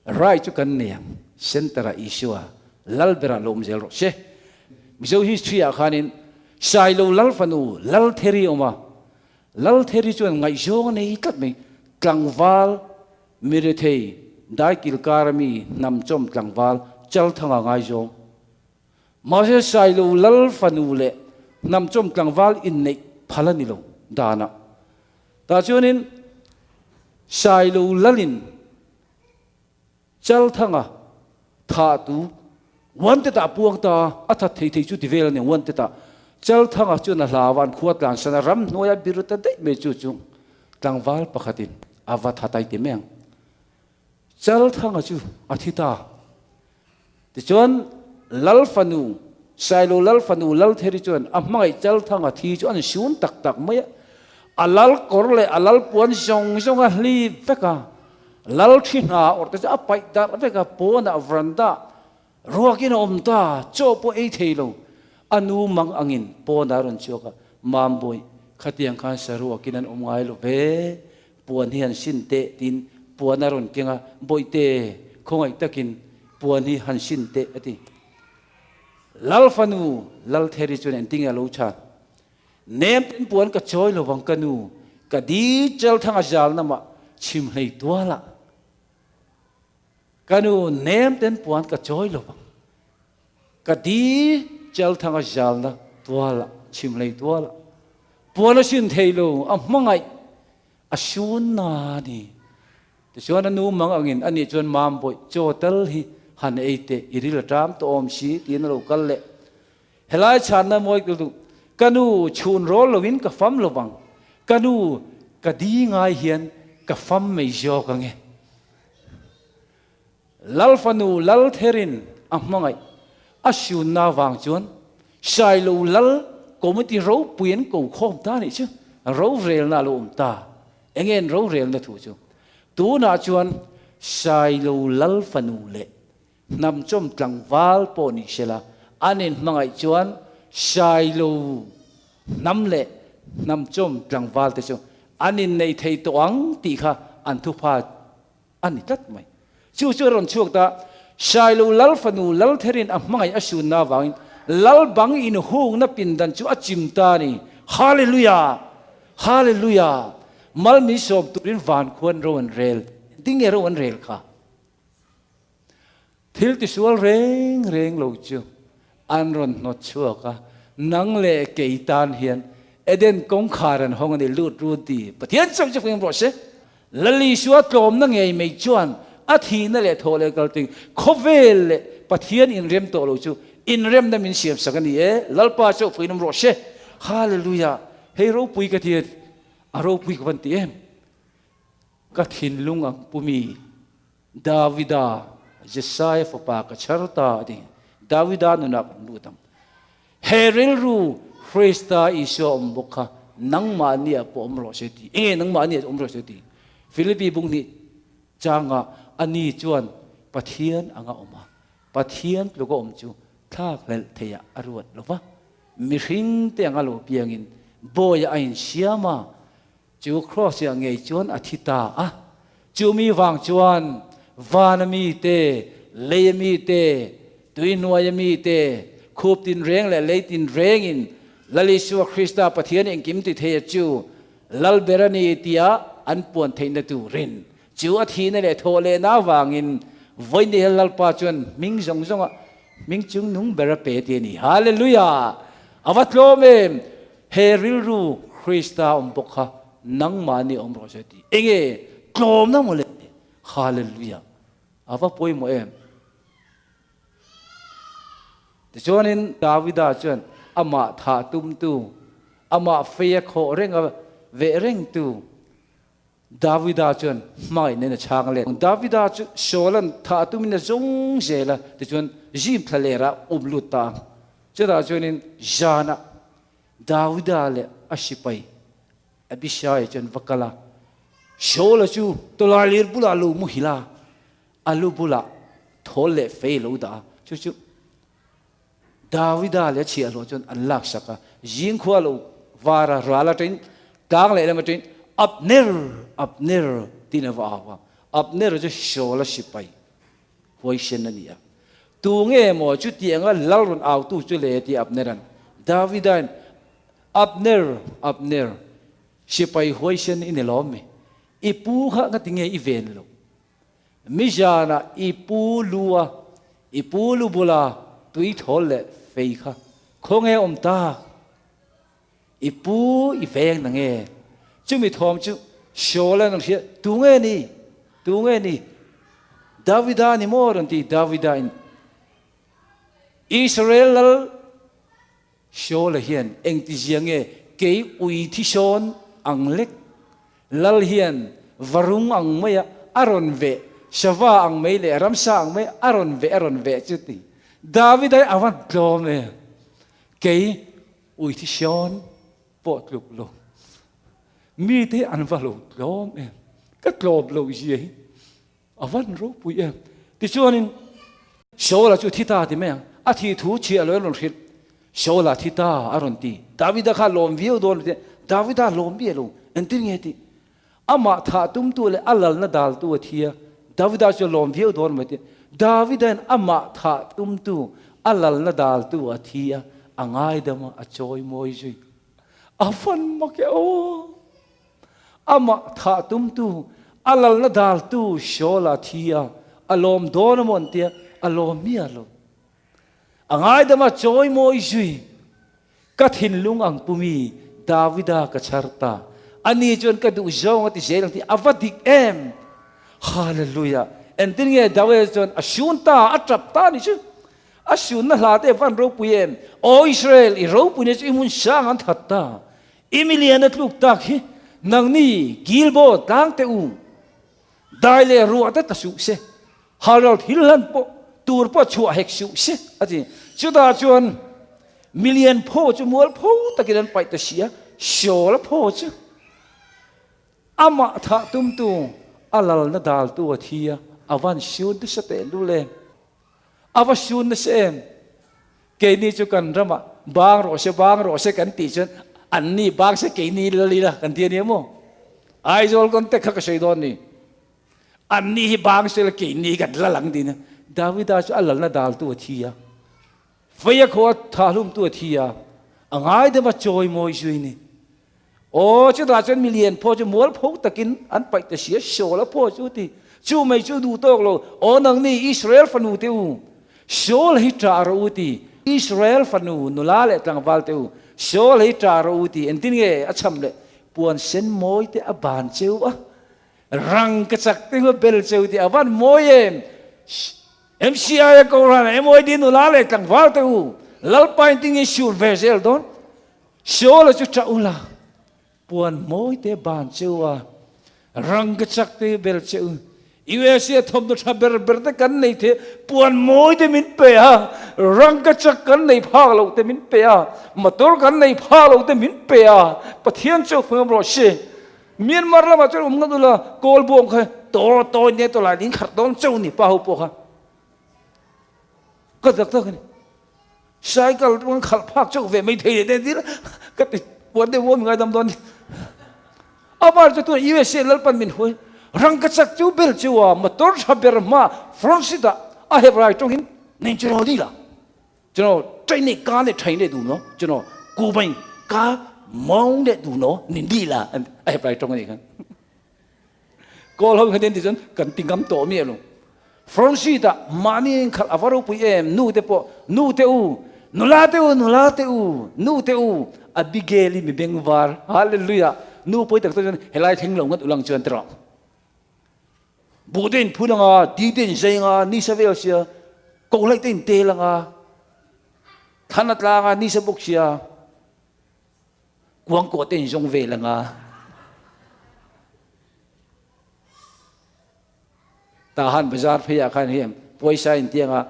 right chu kan nei ang. Center ah Isua lal berah lo awm zel rawh se. Mizo history ah khanin Sailo lal fanu Laltheri a awm a, Laltheri chuan ngaihzawng a nei tlat mai. Tlangval Mirethei daikil kara mi hnamchawm tlangval Chalthanga ngaizawng. Mahse Sailo lal fanu leh hnamchawm tlangval inneih phal a ni lo danah. Tah chuanin Sailo lalin Chalthanga thahtu Wanted-ah puang ta a that thei thei chu ti vel a ni Wanted-ah Chalthanga chuan a hlau a, an khua tlansan a, ramhnuaia biru ta daih mai chu chu tlangval pakhatin a va tha tai ti mai ang. Chalthanga chu a thi ta. Tichuan Lal fanu, Sailo Lal fanu Laltheri chuan a hmangaih Chalthanga thi chu an sun tak tak mai a, a lal kawr leh a lal puan zawng zawng a hlip vek a, Lal thi hna awrh te chu a paih darh vek a, pawnah veranda ruakin a awm ta, chaw pawh ei thei lo. A nu mang angin pawnah a rawn chhuak a, Mambawi, khatiang khan saruakin an awm ngai lo ve, puan hi han sin teh tiin puan a rawn keng a, Bawihte, khawngaih takin puan hi han sin teh a ti. Lal fanu Laltheri chuan engtin nge a lo chhan? Nem ten puan ka chawi lo vang ka nu, ka di chelthanga zal namah chhim hlei tualah ka nu nem ten puan ka chawi lo vang, ka di chelthanga zalna tualah chhim hlei tualah puan a sin thei lo, a hmangaih a sun na ni. Tichuan a nu mang angin ani chuan mam bawih chaw tal hi han ei teh, i ril a ṭam tawh awm si tiin a lo kal leh. Helai chhanna mawi kil duh, Ka nu chhun rawl loin ka fam lo vang, ka nu ka di ngai hian ka fam mai zawk ang e. Lal fanu Lal Therin a hmangaih a sunna vang chuan Sailo Lal committee ropui an ko khawm ta nih chu rorelna a lo awm ta. Enge an rorelna thu chu? Tunah chuan Sailo Lal fanu leh Hnamchawm tlangval pawh ni sela, an inhmangaih chuan Sailo hnam leh hnamchawm tlangval te chu an innei thei tawh ang tih kha an thupha a ni tlat mai. Chu chu a rawn chhuak ta, Sailo Lal fanu Laltherin a hmangaih a sunna avangin Lal bang inhungna pindan chu a chim ta a ni. Hallelujah! Hallelujah! Mal min sawm turin van khuan ro an rel. Engtin nge ro an rel kha? Thil tisual reng reng lo chu an rawn hnawt chhuak a, nang leh kei tan hian Eden kawngkhar an hawng a ni, lut run ti Pathian chauh chu fing rawh se. Lal Isua tlawmna ngei mai chuan a thihna leh thawh leh kal ting khawvel leh Pathian inrem tawh lo chu inremna min siam sak a ni e, Lalpa chauh fuin awm rawh se. Hallelujah! Hei ropui ka ti a, a ropui ka van ti em? Ka thinlung ang pumi Davida, Jesaia fapa ka chhar ta a ti. Davida nunah kan lut ang. He rilru Krista Isua awm bawk kha nangmahni ah pawh awm rawh se ti. Enge nangmahni ah awm rawh se ti? Philippi bung hnih changa ani chuan Pathian anga awm a, Pathian tluka awm chu thlakhlelh theihah a ruat lo va, mihring te anga lo piangin bawiah a insiam a, Chu Kross-ah ngei chuan a thi ta a. Chu mi vang chuan vana mite, leia mite, tui hnuaia mite, khup tinreng leh lei tinrengin Lal Isua Krista Pathian engkim ti theia chu Lal ber a ni tia an puan theihna turin chu a thihna leh thawh lehna avangin vawiin hian Lalpa chuan hming zawng zawnga hming chungnung ber a pe ti a ni. Hallelujah! A va tlawm em! He rilru Krista awm bawk kha nangmahni awm rawh se tih enge tlawmna maw le? Hallelujah! A va pawimawh em? Tichuanin Davida chuan amah thah tumtu, amah feia khawh renga veh rengtu Davida chuan hmangaih nen a chhang let. Davida chu Saula'n thah tumin a zawng zel a, tichuan zim thla lerah um lut ta a. Chutah chuanin zanah Davida leh a sipai Abishai chuan va kal a, Saula chu tawlailir bulah lo muhil a, a lu bulah thawl leh fei a lo dah a. Chu chu Davida leh a chhiahhlawh chuan an laksak a, zing khua lo var a, ral atangin tlang lehlam atangin Abner! Abner! tiin a va au a. Abner chu Saul-a sipai huaisen a ni a. Tu nge maw chutianga lal rawn autu chu le? tia Abner-a'n Davida-in, Abner! Abner! Sipai huaisen i ni lawm mi? I pu kha nga tinge i ven lo? Mizanah i pu lu a, i pu lu bula tui thawl leh fei kha khawnge awm tak? I pu i veng na nge? Chumi thawm chu Saul an rawn hria, Tu nge ni? Tu nge ni? Davida ni maw? rawn ti Davida in Israel lal Saul-a hian engtizia nge kei ui thi sawn ang lek? Lal hian varung ang maia a rawn veh, sava ang mai leh ramsa ang mai a rawn veh a rawn veh chu ti. Davida hi a van tlawm e, kei ui thi sawn pawh tluk lo. Mite hi an va lo tlawm em, ka tlawm lo zia hi. A van ropui em! Tichuanin Saula chu thi ta ti mai ang, a thih thu chhiah lo in rawn hrilh. Saula thi ta a rawn ti. Davida kha lawm viau dawn lo ti. Davida lawm miah lo, engtin nge tih? Amah thah tumtu leh a lalna daltu a thi a, Davida chu lawm viau dawn mai ti. Davida in amah thah tumtu, a lalna daltu a thi a, a ngaidam a, a chawi mawi zui. A van mak e aw! Amah thah tumtu, a lalna daltu Saul-a thi a, a lawm dawn a maw an tia, a lawm miah lo. A ngaidam a chawi mawi zui, Ka thinlung ang pumi Davida ka chhar ta, ani chuan ka duh zawng a ti zel ang tih a va dik em! Hallelujah! Engtin nge Davida chuan a sun ta, a tap ta a nih chu. A sunna hla te van ropui em! Aw Israel, i ropuina chu i hmun sang an that ta. I milian a tluk tak hi nangni Gilbo tlang teh u, dai leh ruah te ta suh se, halral thil hlan pawh tur pawh chhuah hek suh se, a ti. Chutah chuan milian phaw chu mual pho takin an paih ta si a, Saul a phaw chu amah thah tumtu a lalna daltu a thi a, a van siun nasa tehlul em! A va sun nasa em? Keini chu kan ramah bang rawh se, bang rawh se kan tih chuan anni bang se keini lal ila kan ti a nia maw? Aizawl contact kha ka sawi dawn ni. Anni hi bang se la keini kan lal ang tiin Davida chu a lalna daltu a thi a, Feia khua thahlumtu a thi a, a ngai deuh a chawimawi zui ni. Aw, chutah chuan milian phaw chu mualpho takin an paih ta sia, Saul a phaw chu ti. Chu mai chu duh tawk lo, Aw nangni Israel fanu te u, Saul hi ṭah rawh u ti. Israel fanu nula leh tlangval te u, Saul hi ṭah rawh u ti. Engtin nge a chham leh? Puan sen mawi te a ban cheu a, rang ka chak te hu a bel cheu ti. A van mawi em! MCI a Kohhran MYD nula leh tlangval te u, Lalpa engtin nge sur ve zel dawn? Saul-a chu ṭah ula, puan mawi te ban che u a, rang ka chak te bel che u. USA thawmhnaw ṭha ber ber te kan nei thei a, puan mawi te min pe a, rang ka chak kan nei phak loh te min pe a, motor kan nei phak loh te min pe a, Pathian chu hmuam rawh se. Myanmar lamah chuan awm ngat ula, kawl buang kha tor tawi ne tawlai ding kharh dawn cheu ni pa ho pawh kha. Ka tak tak a ni. Cycle te pawh khalh phak chauh ve mai thei leh te dil ka ti puan deuh maw mi ngaidam dawn ni. Amar chu tuna USA lalpan min huai rangkachak chu bel chu a motor tha ber hma front seat ah a hep rai tawngin nen chu ni la chuno train nei ka ne train ne du no chuno ku bai ka mong ne du no nin di la a hep rai tawng ani khan. Kawl ho kha den ti chuan kan ti ngam tawh miah lo. Front seat ah mahni in khalh a va ropui em, nu te pawh, nu te u, nula te u, nula te u, nu te u, Abigail i mi beng var, hallelujah, nu pawi tak tak chuan helai thleng lo ngat ulang chuan tiraw. Buh te in phun anga, di te in zai anga, nisa vel sia, kohlaih te in tel anga, thlan a tlang a, nisa bawk sia, Kuangkuah te in zawng vel anga. Tahan bazar phei ah khan hian pawisa in ti anga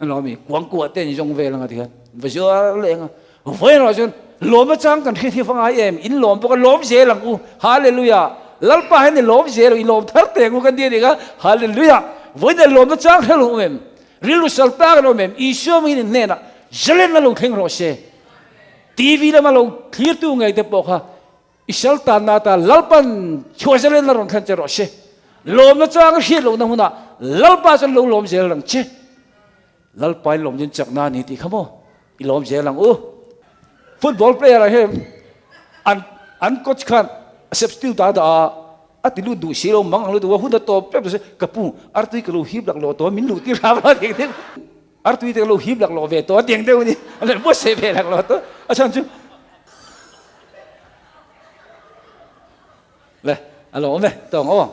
an lo mi kuangkuah te in zawng vel anga ti khan bazar leh anga vawiin erawh chuan lawm achang kan hriat hi va ngai em in lawm bawk a lawm zel ang u hallelujah lalpa hian i lawm zel i lawm thar teh ang u kan ti a ni kha hallelujah vawiin lawm achang hre lo em. Rilru sal tak an awm em? Isua mingin in hnenah zalenna lo thleng rawh se. TV lama lo thlirtu ngei te pawh kha i sal tanna ata Lalpan chhuah zalenna rawn thlen che rawh se. Lawmna chang a hriat lohna hunah Lalpa chuan lo lawm zel ang che. Lalpa in lawm chin chakna a ni tih kha maw i lawm zel ang u. Football player ah hian an an coach khan substitute a dah a, a ti lut duh si lo mang ang lutuk a, hun a tawp tep se ka pu artui ka lo hip laklawh tawh a min luh tir hram a tih deuh artui te ka lo hip laklawh ve tawh a tiang deuh a ni a lo buatsaih ve laklawh tawh a chhan chu le a lo awm e tawng aw.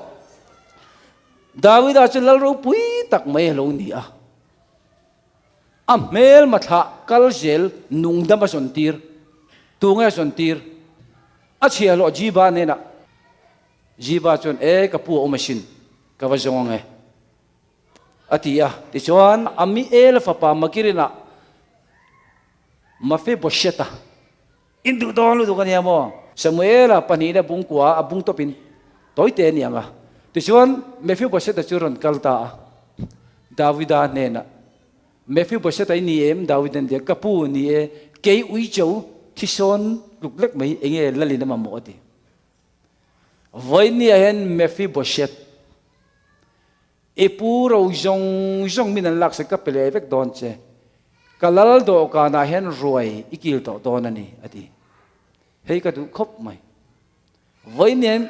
Davida chu lal ropui tak mai a lo ni a, a hmelma thlah kal zel nungdam a zawn tir, tunge a zawn tir? A chhiahhlawh Jiba hnenah, Jiba chuan, E, ka pu a awm asin, ka va zawng ang e, a ti a. Tichuan, Amiela fapa Makirinah Mephibosheth-a, In duh dawn lutuk a nia maw? Samuela pahnihna bung kua a bung tawpin tawi te a ni ang a. Tichuan Mephibosheth-a chu rawn kal ta a, Davida hnenah, Mephibosheth-a i ni em? Davida'n ti a, Ka pu, ni e, kei uicho thisawn tluk lek mai enge lalin a mamawh a ti. Vawinia hian Mephibosheth I pu ro zawng zawng min an laksak ka pe leh vek dawn che. Ka lal dawhkanah hian ruai i kil tawh dawn a ni, a ti. Hei ka duh khawp mai. Vawiin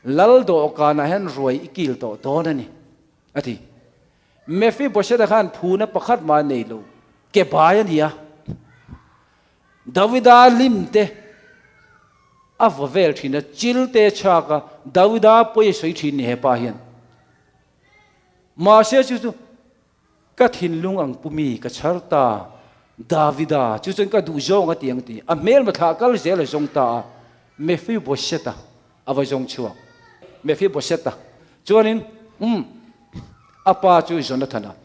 lal dawhkanah hian ruai i kil tawh dawn a ni, a ti. Mephibosheth-a khan phuna pakhat mah a nei lo, ke bai a ni a. Davida lim te a vaw vel thin a, chil te a chhak a, Davida pawi a sawi thin ni hepa hian. Mahse chu chu ka thinlung ang pumi ka chhar ta, Davida chu chuan ka duh zawng a ti ang ti. A hmelma thlah kal zel a zawng ta a, Mephibosheth-a a va zawng chhuak. Mephibosheth-a chuanin, Umm, a pa chu Jonathana.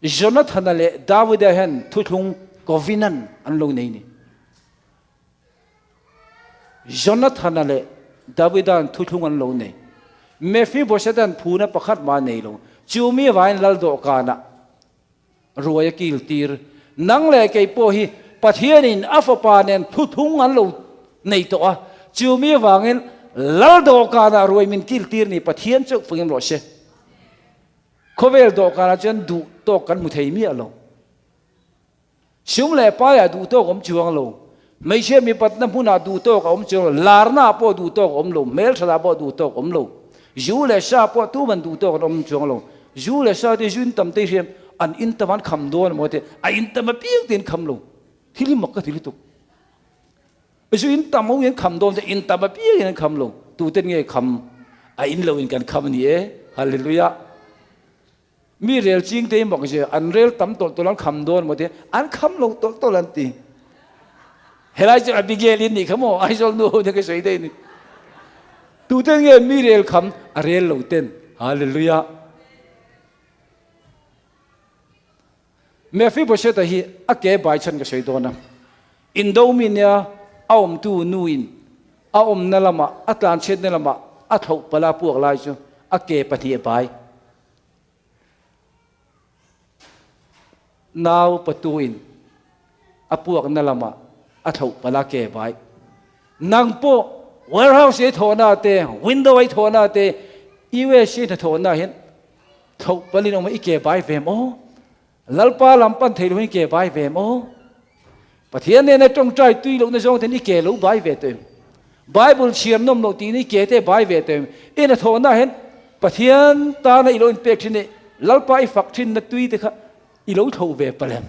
Jonathana leh Davida hian thuthlung covenant an lo nei ni. Jonathana leh Davida'n thuthlung an lo nei. Mephibosheth-a'n phuna pakhat mah a nei lo. Chu mi avangin lal dawhkanah ruai a kil tir. Nang leh kei pawh hi Pathianin a fapa nen thuthlung an lo nei tawh a. Chu mi avangin lal dawhkanah ruai min kil tir ni Pathian chauh fangin rawh se. Khawvel dawhkanah chuan duh tawk kan hmu thei miah lo. Sum leh paiah duh tawk awm chuang lo. Hmeichhia mipatna hmunah duh tawk a awm chuang lo. Larnaah pawh duh tawk a awm lo. Hmelthatah pawh duh tawk a awm lo. Zu leh sa pawh tuman duh tawk an awm chuang lo. Zu leh sa te zu in tam te hi hriam an in tam an kham dawn emaw te a in tam apiang te an kham lo. Thil hi mak ka ti lutuk. Zu in tam ho in kham dawn te in tam apiang in an kham lo. Tuten nge kham a in lo in kan kham a ni e. Hallelujah. Mi rel ching te hi mak zia, an rel tam tawlh tawlh an kham dawn maw te, an kham lo tawlh tawlh an ti. Helai chu Abigail in nih kha maw, Aizawl nu ho te ka sawi daih ni. Tuten nge mi rel kham a rel lo ten. Hallelujah. Mephibosheth-a hi a ke bai chhan ka sawi dawn a, Indo mi nia a awmtu nu in a awmna lamah a tlanchhiatna lamah a thlauh pala puak lai chu a ke pahnih a bai. Nau patu in a puakna lamah a thlauh pala ke bai. Nang pawh warehouse ei thawhna te, window ei thawhna te, USA hnathawhna hian thlauh palin awm a i ke bai ve maw? Lalpa lam pan thei loin ke bai ve maw? Pathian nena tawngtai tui lohna zawng ten i ke lo bai ve tawh em? Bible chhiar nawm loh tiin i ke te bai ve tawh em? I hnathawhna hian Pathian tana i lo inpek thin e, Lalpa i fak thinna tui te kha i lo tho ve palh em?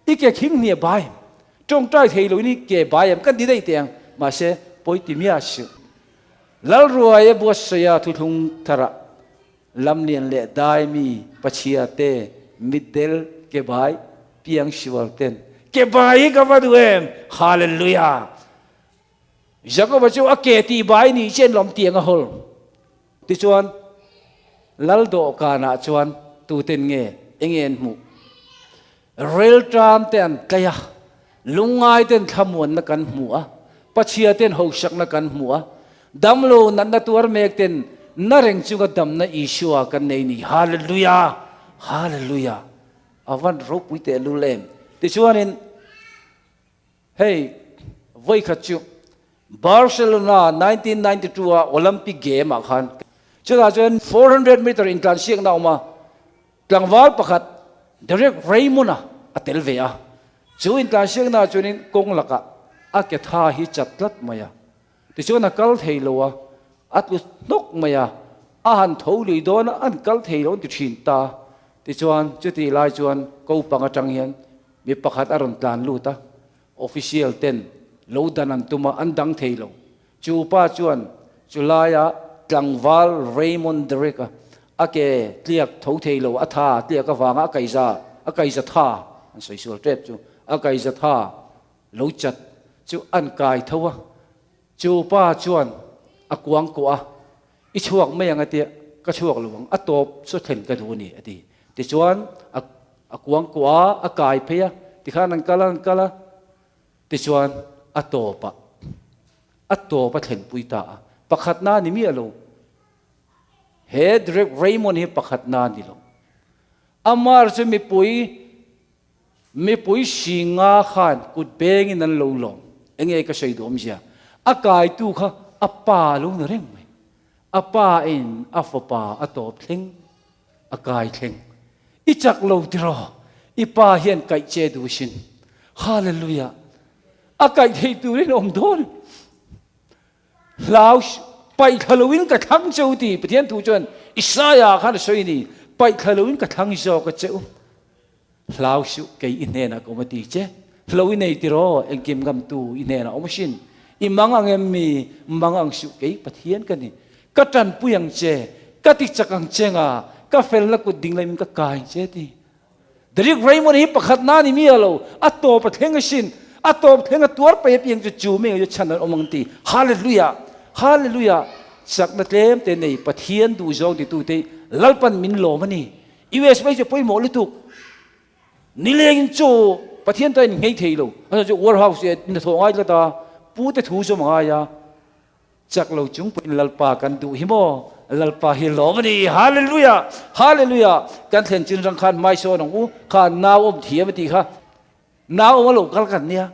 I ke khing hnia bai em? Tawngtai thei loin i ke bai em? Kan ti daih teh ang, mahse pawi ti miah suh. Lalruaia buatsaia thuthlung tharah Lamlian leh dai mi pachhia te mitdel ke bai piang sual ten ke bai hi ka va duh em Hallelujah Jakoba chu a ke tih bai nih chian lawm tiang a hawl tichuan lal dawhkanah chuan tuten nge enge an hmuh Rilṭam te an tlaih a, lungngai ten thlamuanna kan hmu a, pachhia ten hosakna kan hmu a, damlo natna tuar mek ten na reng chunga damna Isua kan nei ni. Hallelujah! Hallelujah! A van ropui tehlul em. Tichuanin hei vawikhat chu Barcelona 1992 a Olympic game ah khan chutah chuan 400 meter intlansiakna a awm a, tlangval pakhat Derek Raymond-a a tel ve a. Chu intlansiakna ah chuanin kawng lakah a ke tha hi chat tlat mai a. Tichuan a kal thei lo a, a tlu hnawk mai a, a han tho lui dawn a, an kal thei lo an ti thin ta. Tichuan chutih lai chuan ko pang atang hian mi pakhat a rawn tlan lut a, official ten lo dan an tum a, an dang thei lo. Chu pa chuan chu laia tlangval Raymond Derek-a a ke tliak tho thei lo, a tha tliak avanga a kaiza, a kaiza tha, an sawi sual tep chu, a kaiza tha Lo chat chu an kai tho a, chu pa chuan a kuang kuah a, I chhuak mai ang a tia, ka chhuak lo ang, a tawp chu thlen ka duh a ni a ti. Tichuan a a kuang kuah a, a kai phei a, tikhan an kal a, an kal a, tichuan a tawpah a tawp a thlenpui ta a, pakhatna a ni miah lo, he Derek Raymond hi pakhatna a ni lo, Amar chu mipui Mipui singa khan kut bengin an lo lawm. Enge ka sawi duh awmzia? A kaitu kha a pa lo ni reng mai. A pa in a fapa a tawp thleng, a kai thleng. I chak lo tiraw? I pa hian kaih che duh sin. Hallelujah! A kaih theih turin a awm dawn. Hlau paihthla loin ka thlang che u ti Pathian thu chuan Isaiah khan a sawi a ni, paihthla loin ka thlang zawk a che u. Hlau suh kei i hnenah ka awm a ti che. Hlo i nei tiraw engkim ngamtu i hnenah awm asin. I mang ang em mi? Mang ang suh kei Pathian ka ni. Ka tanpui ang che, ka ti chak ang che nga, ka felna kut ding laiin ka kai ang che ti. Derek Raymond hi pakhat na ni mi alo, a tawp a thleng asin, a tawp thleng a tuar pei apiang chu chu mi chu chhan an awm ang ti. Hallelujah! Hallelujah! Chakna tlem te nei Pathian duh zawng titu te Lalpan min lawm a ni. US mai chu pawimawh lutuk. Nilengin chu Pathian ta in nghei thei lo. A chu warehouse e hnathawh ngai tlat a, pu te thu zawm a ngai a. Chak lo chung pawhin Lalpa kan duh hi maw? Lalpa hi lawm a ni. Hallelujah! Hallelujah! Kan thlen chin rang khan hmai sawn ang u. Kha nau awm thiam a tih kha. Nau awm a lo kal kan nia.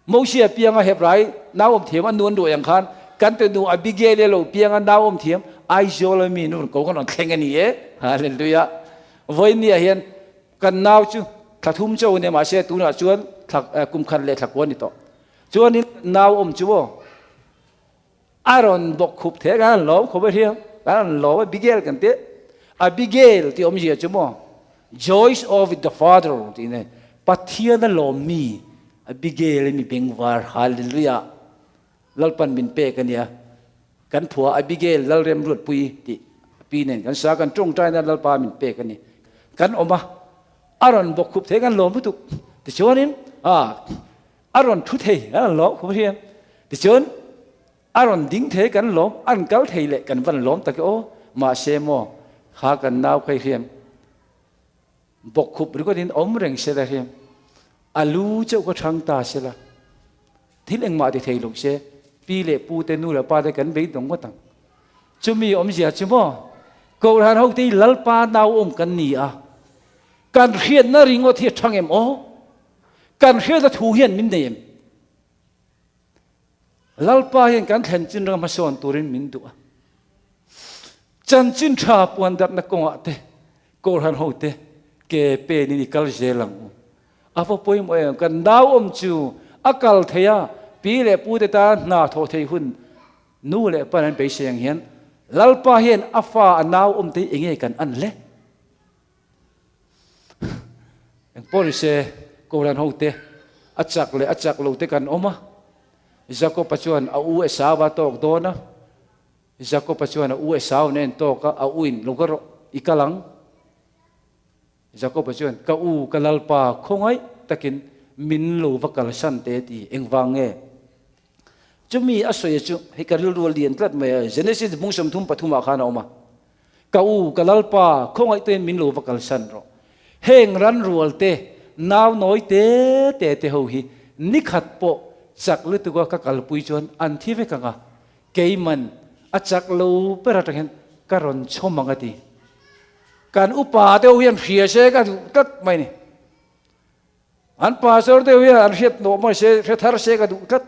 Moses pianga Hebrai nau awm thiam a nu an ruai ang khan kan te nu Abigail a lo pianga nau awm thiam Aizawl a mi nu ko kan rawn thleng a ni e. Hallelujah! Vawinia hian kan nau chu thla thum chauh a nia mahse tunah chuan thla kum khat leh thla kua a ni tawh. Chuanin nau awm chu aw a rawn bawk khup thei a, kan han lawm khawp a hria, kan han lawm a, Abigail kan ti. Abigail tih awmzia chu maw Joys of the Father tih nei, Pathian a lawm mi Abigail i mi bengvar, Hallelujah, Lalpan min pek a nia, kan phua Abigail Lalremruatpui tih a pi nen kan sa, kan tawngtaina Lalpa min pek a ni. Kan awm a, a rawn bawk khup thei kan lawm lutuk. Tichuanin, ah, A rawn thu thei kan han lawm khawp a hria. Tichuan a rawn ding thei kan lawm, an kal thei leh kan van lawm tak e aw. Mahse maw kha kan nau kha i hriam bawkkhup ringawt in awm reng sela hriam a lu chauh kha thang ta sela thil engmah ti thei lo se pi leh pu te nu leh pa te kan beidawng ngawt ang. Chumi awmzia chu maw Kohhran ho te hi Lalpa nau awm kan ni a, kan hriatna ringawt hi a thang em aw? Kan hriatna thu hian min nei em? Lalpa hian kan thlen chin ram hmasawn turin min duh a. Chanchin tha puan darhna kawngah te, Kohhran ho te ke penin i kal zel ang u. A va pawimawh em? Kan nau awm chu a kal thei a, pi leh pu te tan hna thawh thei hun nu leh pa an beisei ang hian Lalpa hian a fa a nau awm te hi enge kan an le? Eng pawh ni se, Kohhran hote a chak leh a chak lo te kan awm a. Jakob-a chuan a u Esau-a tawk dawn a. Jakob-a chuan a u Esau nen tawk a, a uin, Lo ka rawh, i kal ang. Jakob-a chuan, Ka u, ka Lalpa, khawngaih takin min lo va kalsan teh ti. Engvang nge? Chumi a sawi chu hei ka rilru a lian tlat mai a, Genesis bung 33 ah khan a awm a. Ka u, ka Lalpa, khawngaih tein min lo va kalsan rawh. Heng ran rual te, nau nawi te te te ho hi nikhat pawh chak lutuk a ka kalpui chuan an thi vek ang a, keiman a chak lo ber atang hian ka rawn chhawm ang a ti. Kan upa deuh hian hria se ka duh tlat mai ni. An pastor deuh hian an hriat nawh mai se, hre thar se ka duh tlat.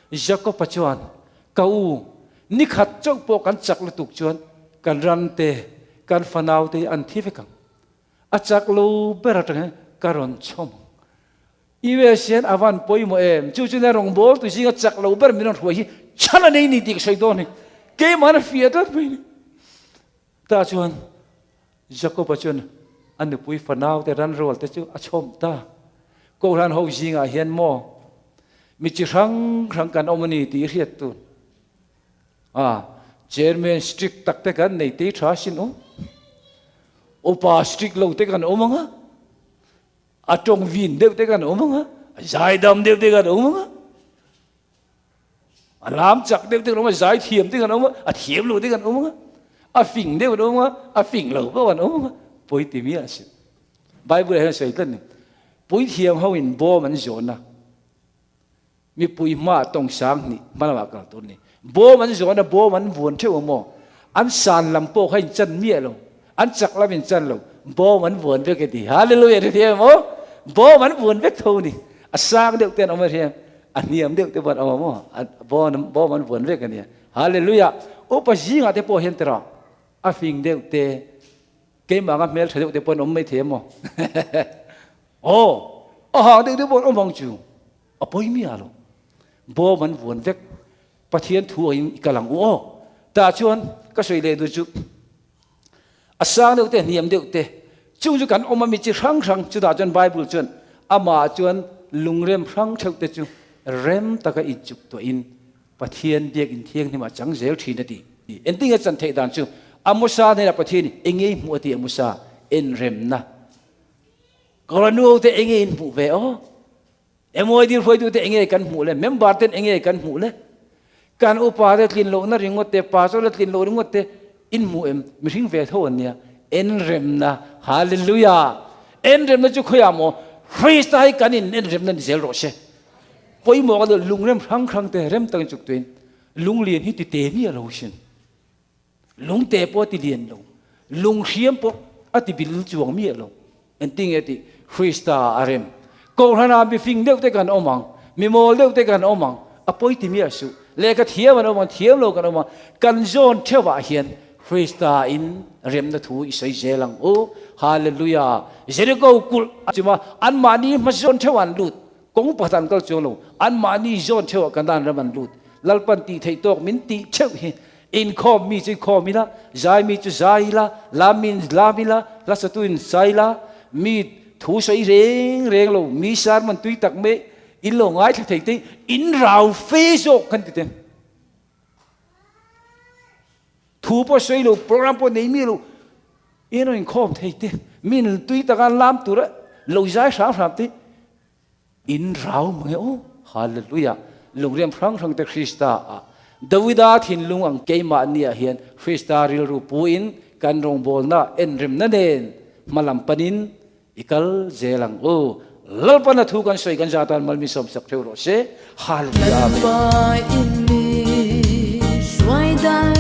Jakob-a chuan, Ka u, ni khat chauh pawh kan chak lutuk chuan kan ran te, kan fanau te hi an thi vek ang. A chak lo ber atang hian ka rawn chhawm ang. US hian a van pawimawh em? Chu chu nia rawngbâwl tu zinga chak lo ber min rawn hruai hi chhan a nei ni tih ka sawi dawn ni. Keimahna fiah tlat mai ni. Tah chuan Jakoba chuan a nupui fanaute ranrualte chu a chhawm ta. Kohhran ho zingah hian maw mi chi hrang hrang kan awm a ni tih i hriat tur. A, chairman strict tak te kan nei tei tha sin aw. Upa strict lo te kan awm ang a, a tawng vin deuh te kan awm ang a, a zaidam deuh te kan awm ang a. A lam chak deuh te kan awm a, zai thiam te kan awm a, a thiam lo te kan awm a, a fing deuh kan awm a, a fing lo pawh kan awm a, pawi ti miah si. Bible hian sawi tlat ni. Puithiam ho in bawm an zawn a, mipui hma tawng sang hnih hma lamah kal tur ni. Bawm an zawn a, bawm an vuan theuh a maw? An san lam pawh kha in chan miah lo, an chak lam in chan lo, bawm an vuan vek e ti. Hallelujah ti thiam em aw? Bawm an vuan vek tho ni. A sang deuh te an awm a hriam. A hniam deuh te pawh an awm a maw? Bawm bawm an vuan vek a nia. Hallelujah! Upa zingah te pawh hian tira a fing deuh te, keimah anga hmeltha deuh te pawh an awm maithei a maw? Aw, a hang deuh deuh pawh an awm ang chu. A pawi miah lo. Bawm an vuan vek. Pathian thu angin i kal ang u aw. Tah chuan ka sawi leh duh chu a sang deuh te, hniam deuh te, chung chu kan awm a mi chi hrang hrang, chutah chuan Bible chuan amah chuan lungrem hrang theuh te chu rem taka inchuk tuahin Pathian biak inthianghlim ah chang zel thin a ti. Engtin nge chan theih dan chu Amosa hnenah Pathian in enge i hmuh a ti Amosa, enremna. Koranu te enge in hmuh ve aw? Emawi dil hruaitute enge kan hmuh le? Member ten enge kan hmuh le? Kan upa te tlin lohna ringawt te, pastor te tlin loh ringawt te in hmuh em? Mihring ve tho an nia. Enremna, Hallelujah! Enremna chu khawiah maw? Krista hi kan in enremna ni zel rawh se. Pawimawh ka lungrem hrang hrang te rem takin chuk tuin lunglian hi ti te miah lo sin. Lungte pawh a ti lian lo, lunghriam pawh a ti bil chuang miah lo. Engtin nge tih? Krista a rem. Kohhranah mifing deuh te kan awm ang, mi mawl deuh te kan awm ang, a pawi ti miah suh. Lehkha thiam an awm ang, thiam lo kan awm ang. Kan zawn theuhah hian Krista in remna thu i sawi zel ang u. Hallelujah! Jericho kulh a chima anmahni hma zawn theuh an lut. Kawng pakhat an kal chuang lo, anmahni zawn theuhah Kanaan ram an lut. Lalpan tih theih tawk min tih theuh hi inkhawm mi chu inkhawm ila, zai mi chu zai ila, lam mi in lam ila, hla satu in sa ila, mi thu sawi reng reng lo, mi sermon tui tak mai in lo ngaithla thei te in rau fe zawk kan ti te. Thu pawh sawi lo, program pawh nei mi lo, in rawn inkhawm thei te, mi in tui taka lam tura lo zai hram hram te, In rau mange aw. Hallelujah. Lungrem hrang hrang te Krista ah Davida thinlung ang keimah ni ah hian Krista rilru pu in kan rawngbawlna enremna nen hmalam panin i kal zel ang u. Lalpan a thu kan sawi kan za tan malmi sawmsak theuh rawh se. Hallelujah. Amen. Lalpa in mi hruai dan.